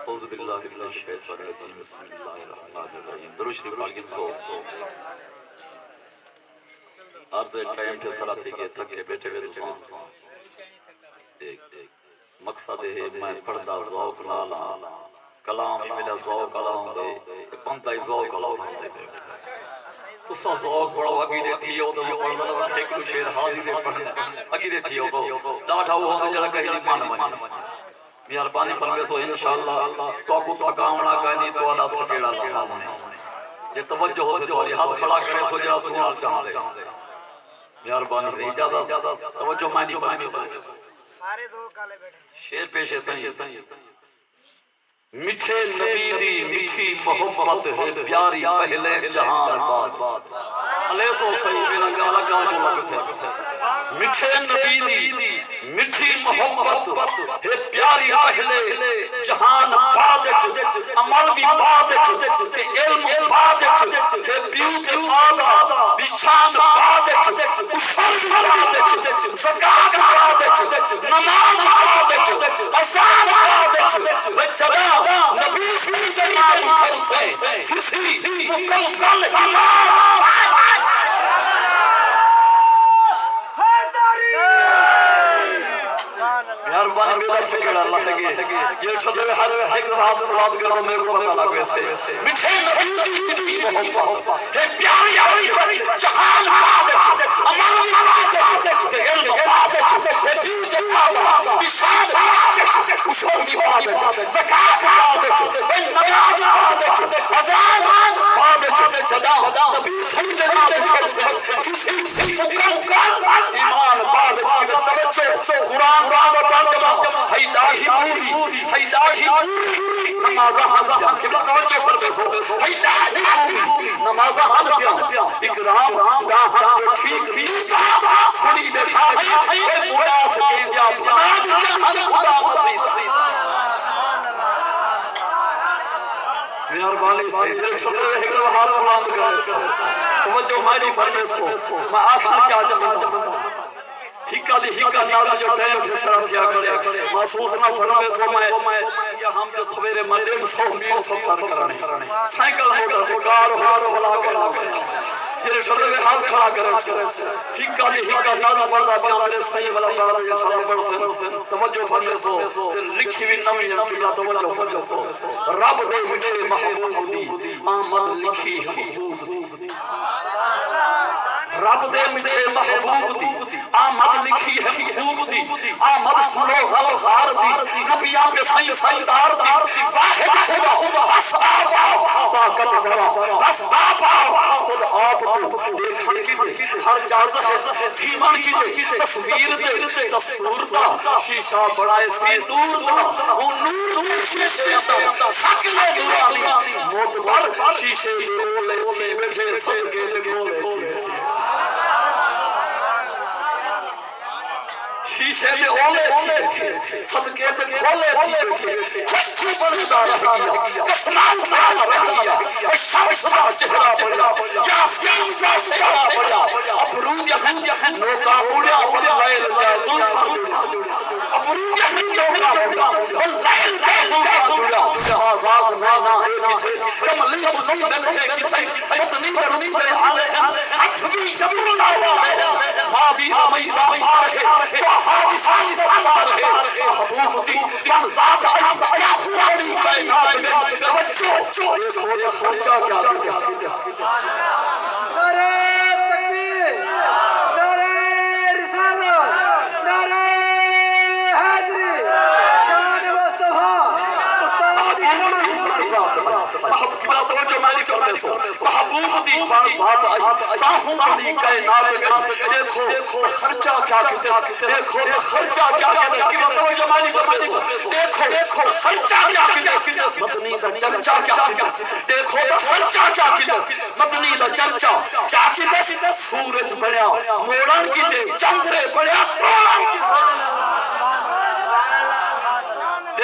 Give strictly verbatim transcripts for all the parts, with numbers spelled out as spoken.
اعوذ باللہ من الشیطان الرجیم، بسم اللہ الرحمن الرحیم۔ درود شریف پڑھ گھنسو۔ عرض ٹائم تے سارا تھی ڳئے، تھکے ٻیٹھے وے تساں۔ تے مقصد اے ہے میں پڑھدا ذوق نال ہاں، کلام وی میݙا ذوق آلا ہوندے تے بندہ ہی ذوق آلا بݨدے پئے۔ تساں ذوق بݨاؤ، عقیدے تھیو تاں میں پڑھدا رہواں، ہک ݙو شعر حاضری دے پڑھݨے، عقیدے تھیو تاں ݙاڈھا او ہوندے جیڑھا کہیں دی من ونڄے۔ مہربانی فرمیسو، انشاءاللہ تہاکوں تھکاوݨا کائنی، تہاݙا تھکیڑا لہاوݨے۔ جے توجہ ہوسے تہاݙی ہتھ کھڑا کریسو جیڑھا سݨݨ چاہندے۔ مہربانی سئیں، اجازت، توجہ میں نہیں فرمائی۔ سارے ذوق والے بیٹھے۔ شعر پیش ہے سئیں۔ مٹھے نبی دی مٹھی محبت ہے، پیاری پہلے جہان بعد۔ الیسو سئیں، میرا گالا گال کو لگ سے۔ مٹھے نبی دی مٹھی محبت ہے، پیاری پہلے جہان بعد اچ، عمل وی بعد اچ، تے علم بعد اچ، ہے پیو تے ماں دا وی شان بعد اچ، عشر وی بعد اچ، زکوٰۃ بعد اچ، نماز بعد اچ، اذان بعد اچ، وے جݙاں نبی سئیں دے نال ٹھرسے، تھیسی مکمل ایمان۔ مہربانی، میݙا تھکیڑا لہہ ڳئے۔ جے ٹھڈے ہر ہک رات مراد کرو، میرے کو پتہ لگ ویسے۔ مٹھے نبی دی محبت ہے، پیاری آئی جہان بعد اچ، عمل بعد اچ، تے علم بعد اچ، تے دین دے بعد اچ، نشان بعد اچ، خوشبو بعد اچ، زکوٰۃ بعد اچ، نماز بعد اچ، اذان بعد اچ، جݙاں نبی سئیں دے نال ٹھرسے، تھیسی مکمل ایمان بعد اچ۔ توجہ، قرآن دا ترجمہ، ہئی ݙاڑھی پوری، ہئی ݙاڑھی پوری، نمازاں ہن پیاں۔ قبلہ توجہ فرمیسو، ہئی ݙاڑھی پوری، نمازاں ہن پیاں۔ اکرام دا ہن جو ٹھیک نہیں تھا، سݨی ٻیٹھا ہئی، اے منافقیں دیاں پناہ ݙتیاں ہن خدا مسیت۔ مہربانی سئیں، میرے چھوٹے ہک دفعہ ہاتھ بلند کرے۔ توجہ میں نہیں فرمیسو، میں آخر کیا چاہندا۔ ہکا دی ہکا نال جو ٹائم ٹھسرا تھیا کھڑے، محسوس نہ فرمیسو۔ میں یا ہم جو سویرے میں ݙیڈھ سو میل سفر کرݨے، سائیکل موٹر تے کار ہور بلا کے نہ ویندے۔ جیڑھے چھوٹے ہاتھ کھڑا کرے سو، ہکا دی ہکا نال پڑھدا پیاں، میرے سئیں والا پڑھدا جو سارا پڑھ سن۔ توجہ فرمیسو، تے لکھی وی نویں ہے، قبلہ توجہ فرمیسو۔ رب دے مٹھے محبوب دی آمد لکھی ہے محبوب دی۔ رب دے مٹھے محبوب دی آمد لکھی ہے خوب دی۔ آمد سݨو غمخوار دی، نبیاں دے سئیں سردار دی۔ واحد خدا بس آپ آؤ، طاقت ورا بس آپ آؤ۔ خود آپ کوں ݙیکھݨ کیتے ہر جا ظاہر تھیوݨ کیتے، تصویر دے دستور دا شیشہ بݨائے سی نور دا۔ او نور دے شیشے اندر شکل نورانی معتبر، شیشے دے اولے تھی ٻیٹھے، صدقے دے کھولے تھی ٻیٹھے۔ شیشے دے اولے تھی ٻیٹھے، صدقے دے کھولے تھی ٻیٹھے۔ خوش تھی بݨدا رہ ڳیا، قسماں اٹھا رہ ڳیا۔ او شمس دا چہرہ بݨیا، یاسین دا سہرا بݨیا۔ ابرو جہن نوکا اڑیا، واللیل دا زلفاں جڑیا۔ ابرو جہن نوکا اڑیا، واللیل دا زلفاں جڑیا۔ آزاد نانا اے کتھے، کملی مزمل اے کتھے، مدنی درود دے آلے ہن، ہتھ وی یمن دا والے ہن۔ ماضی رمیدا مار ہے، طٰہٰ وصال دا مار ہے۔ محبوب دی بن ذات آئی، کیا خوانی کائنات ڳئی۔ توجہ، ݙیکھو تے خرچہ کیا کیتے۔ نعرہ تکبیر، نعرہ رسالت، نعرہ حیدری، شان مصطفیٰ، استاد اکرم۔ محبوب، قبلہ توجہ میݙی فرمیسو۔ محبوب دی بن ذات آئی، طٰہٰ وصال کائنات ڳئی۔ ݙیکھو تے خرچہ کیا کیتے، ݙیکھو تے خرچہ کیا کیتے۔ قبلہ توجہ میݙی فرمیسو۔ ݙیکھو، ݙیکھو خرچہ کیا کیتے، مدنی دا چرچا کیا کیتے۔ ݙیکھو تے خرچہ کیا کیتے، مدنی دا چرچا کیا کیتے۔ سورج بݨیا موڑݨ کیتے، چندرے بݨیا توڑݨ کیتے۔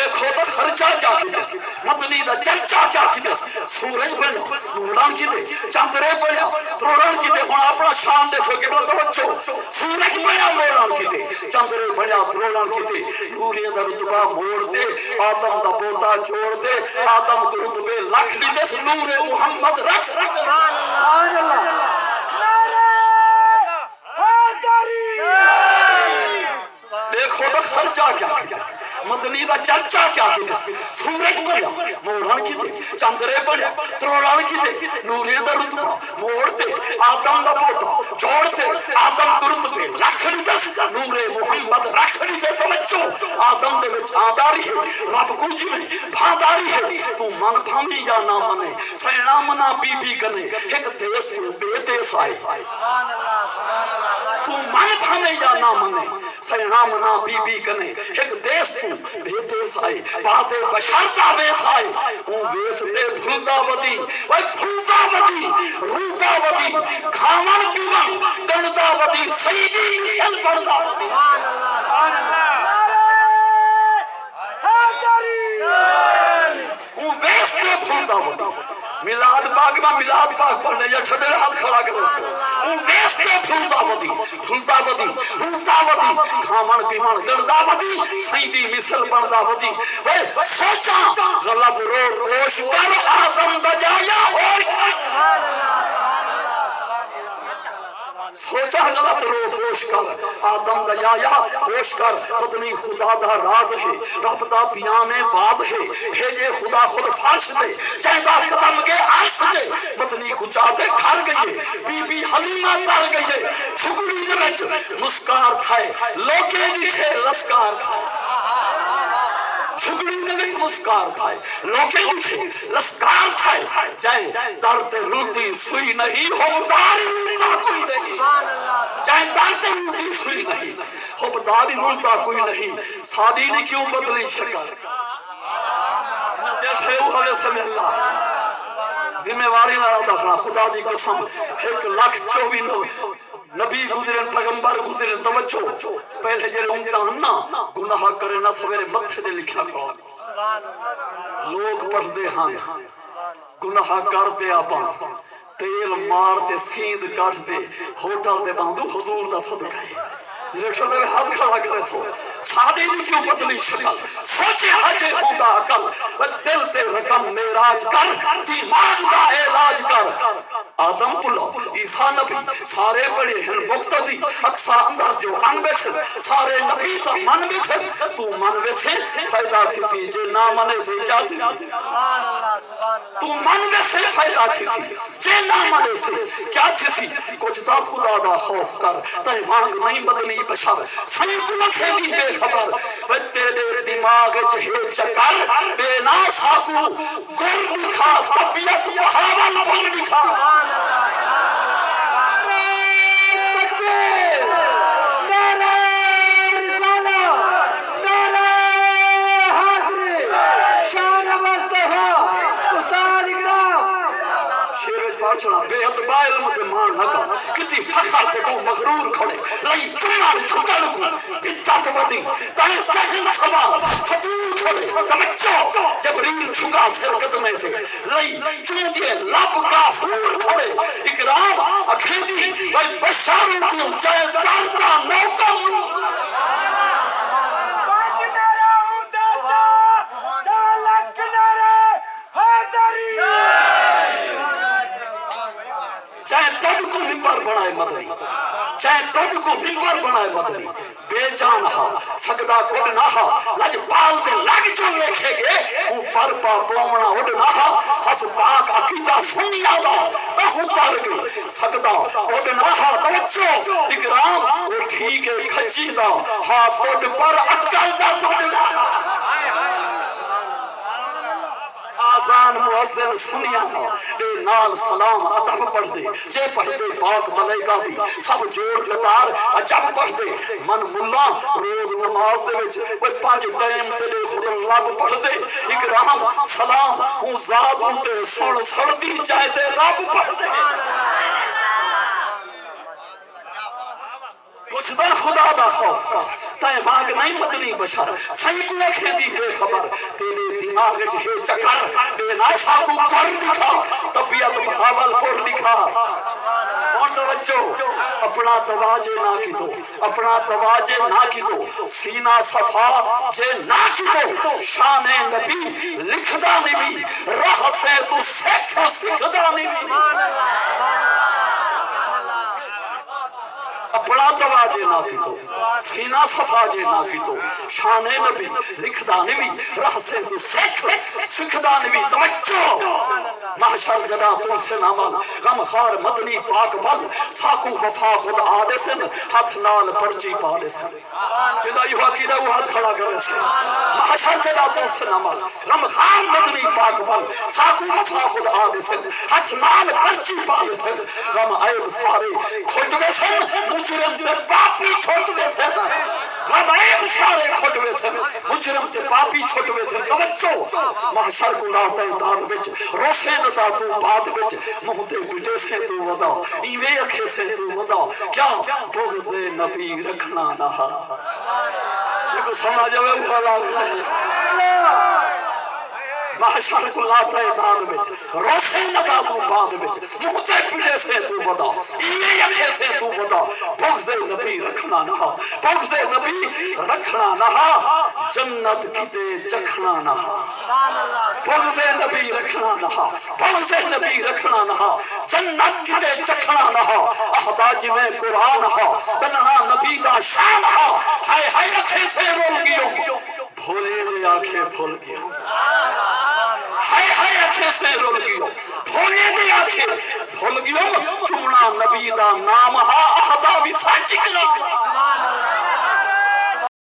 ݙیکھو تاں خرچہ کیا کیتس، مدنی دا چرچا کیا کیتس۔ سورج بݨیا، موڑݨ کیتے، چندرے بݨیا، تروڑݨ کیتے۔ ہݨ اپݨا شان ݙیکھو، قبلہ توجہ۔ سورج بݨیا، موڑݨ کیتے، چندرے بݨیا، تروڑݨ کیتے۔ نوریاں دا رتبہ موڑ تے، آدم دا پوتا جوڑ تے، آدم کوں رتبے لکھ ݙتس، نور محمد رکھ۔ سبحان اللہ۔ ݙیکھو تاں خرچہ کیا کیتس، مدنی دا چرچا کیا کیتس۔ سورج بݨیا، موڑݨ کیتے، چندرے بݨیا، تروڑݨ کیتے۔ نوریاں دا رتبہ موڑ تے، آدم دا پوتا جوڑ تے، آدم کوں رتبے لکھ ݙتس، نور محمد رکھ ݙتے۔ توجہ، آدم دے وچ آندا ریہے، رب کوں جیویں بھاندا ریہے۔ توں من بھانویں یا نہ منے، سیݨا منا بی بی کنے، ہک دیس توں ٻئے دیس آئے۔ توں من بھانویں یا نہ منے، سیݨا منا بی بی کنے، ہک دیس توں ٻئے دیس آئے۔ بعد بشر دا ویس آئے، اوں ویس تے بھلدا ودی، اوئے بھلدا ودی، رلدا ودی، کھاوݨ پیوݨ ڳݨدا ودی، سیدی مثل بݨدا ودی۔ اوں ویس تے بھلدا ودی۔ میلاد پاک، میں میلاد پاک پڑھݨے یا ٹھڈے ہتھ کھڑا کرے سو۔ اوں ویس تے بھلدا ودی، بھلدا ودی، رلدا ودی، کھاوݨ پیوݨ ڳݨدا ودی، سئیں دی مثل بݨدا ودی۔ وے سوچاں غلط رو پوش کر، آدم دا ڄایا ہوش کر۔ سوچاں غلط رو پوش کر، آدم دا ڄایا ہوش کر۔ مدنی خدا دا راز ہے، رب دا بیان واضح ہے۔ بھیڄے خدا خود فرش تے، جیندا قدم ڳئے عرش تے۔ مدنی کوں چا تے گھر ڳئی ہے، بی بی حلیمہ تر ڳئی ہے۔ جھڳڑی دے وچ مسکار تھئے، لوکیں ݙٹھے لسکار تھئے۔ جھڳڑی دے وچ مسکار تھئے، لوکیں ݙٹھے لسکار تھئے۔ جئیں در تے رلدی سوئی نہیں، حبدار رلدا کوئی نہیں۔ جئیں در تے رلدی سوئی نہیں، حبدار رلدا کوئی نہیں۔ ساݙی نی کیوں بدلی شکل؟ ٻیٹھے ہو، ہلے سمے اللہ۔ ذمہ واری نال آہدا کھڑاں، خدا دی قسم، ہک لکھ چووی نو-، نبی گزرن، پیغمبر گزرن۔ توجہ، پہلے جیڑھے امتاں ہن نا، گناہ کرے نہ سویرے متھے تے لکھیا کھڑا۔ لوک پڑھدے ہن، گناہ کر تے آپاں تیل مار تے سیند کڈھ تے ہوٹل تے ٻہندوں، حضور دا صدقہ ہے۔ جیڑھے ٹھڈے ہتھ کھڑا کرے سو، ساݙی وی کیوں بدلی شکل؟ سوچے ہجے ہوندا عقل، دل تے رقم معراج کر، دماغ دا علاج کر۔ آدم پلو، عیسیٰ نبی، سارے بݨے ہن مقتدی، اقصیٰ اندر جو انگ ٻیٹھن، سارے نبی دا من ٻیٹھن۔ توں من ویسیں فائدہ تھیسی، جے نہ منیسیں کیا تھیسی؟ توں من ویسیں فائدہ تھیسی، جے نہ منیسیں کیا تھیسی؟ کجھ تاں خدا دا خوف کر، تیں وانگ نئیں مدنی بشر، سائیں کوں لکھیندی بے خبر۔ وے تیݙے دماغ اچ ہے چکر، ٻئے نہ ساکوں گر ݙکھا، طبیعت بہاولپور ݙکھا۔ نعرہ تکبیر، نعرہ رسالت، نعرہ حیدری، شان مصطفیٰ، استاد اکرام۔ شعر وچ پڑھ چھڑاں، بے ادبا علم تے ماݨ نہ کر، کیتی فخر تے ٻہوں مغرور کھڑے، لئی چماں جھکݨ کوں بدعت ودی، تیں ذہن سوا فضول کھڑے۔ توجہ، جبریل جھکا سر قدمیں تے، لئی چومدے لب کافور کھڑے۔ اکرام اکھیندی، وے بشر کوں جئیں در دا نوکر نور۔ جئیں تݙ کوں ممبر بݨائے مدنی، جئیں تݙ کوں ممبر بݨائے مدنی۔ بے جان ہا، سڳدا کݙ نہ ہا، لڄپال دے لڳ جو ویکھے ڳے، اوں پر پا پووݨا اݙ نہ ہا۔ ہس پاک عقیدہ سنیاں دا، تہوں تر ڳئی، سڳدا اݙ نہ ہا۔ توجہ اکرام، او ٹھیک ہے کھچی دا ہا تݙ، پر عقل دا تݙ نہ ہا۔ آذان مؤذن سنیاں دا، ݙے نال سلام ادب پڑھدے، جے پڑھدے پاک ملائکہ وی، سب جوڑ قطار عجب پڑھدے۔ من ملا روز نماز دے وچ، اوئے پنج ٹائم تیݙے خود لب پڑھدے۔ اکرام سلام اوں ذات اتے سݨ سݨدی، جائے تے رب پڑھدے۔ سدا خدا دا خوف کر، تیں وانگ نئیں مدنی بشر، سئیں کوں اکھیں دی بے خبر، تیݙے دماغ اچ ہے چکر، ݙے نہ ساکوں کر ݙکھا، طبیعت بہاول پور ݙکھا۔ ہݨ توجہ، اپݨا دوا جے نہ کیتو، اپݨا دوا جے نہ کیتو، سینہ صفا جے نہ کیتو، شان نبی لکھدا نوی، رہسیں توں سکھ سکھدا نوی۔ اپݨا دوا جے نہ کیتو، سینہ صفا جے نہ کیتو، شان نبی لکھدا نوی، رہسیں توں سکھ سکھدا نوی۔ توجہ، محشر جݙاں ترسن عمل، غمخوار مدنی پاک ول، ساکوں وفا خود آ ݙیسن، ہتھ نال پرچی پا ݙیسن۔ جیندا ایہو عقیدہ، او ہتھ کھڑا کریسے۔ محشر جݙاں ترسن عمل، غمخوار مدنی پاک ول، ساکوں وفا خود آ ݙیسن، ہتھ نال پرچی پا ݙیسن۔ غم عیب سارے کھٹ ویسن، مجرم تے پاپی چھٹ ویسن۔ غم عیب سارے کھٹ ویسن، مجرم تے پاپی چھٹ ویسن۔ توجہ، محشر کوں لا تیں داد وچ، روسیں نہ تاں توں بعد وچ، منہ تے پٹیسیں توں ودا، ایویں اکھیسیں توں ودا، کیا بغض نبی رکھݨا نہ ہا؟ جیکوں سمجھ آوے، او حلال۔ محشر کوں لا تیں داد وچ، روسیں نہ تاں توں بعد وچ، منہ تے پٹیسیں توں ودا، ایویں اکھیسیں توں ودا، بغض نبی رکھݨا نہ ہا، بغض نبی رکھݨا نہ ہا، جنت کیتے چکھݨا نہ ہا۔ بغض نبی رکھݨا نہ ہا، بغض نبی رکھݨا نہ ہا، جنت کیتے چکھݨا نہ ہا۔ اہدا جیویں قرآن ہا، ٻنھݨا نبی دا شان ہا۔ ہائے ہائے اکھیسیں رل ڳیوم، بھولیں دے آکھے بھل ڳیوم۔ ہائے ہائے اکھیسیں رل ڳیوم، بھولیں دے آکھے بھل ڳیوم۔ چمݨا نبی دا نام ہا، اہدا وی سچ کلام ہا۔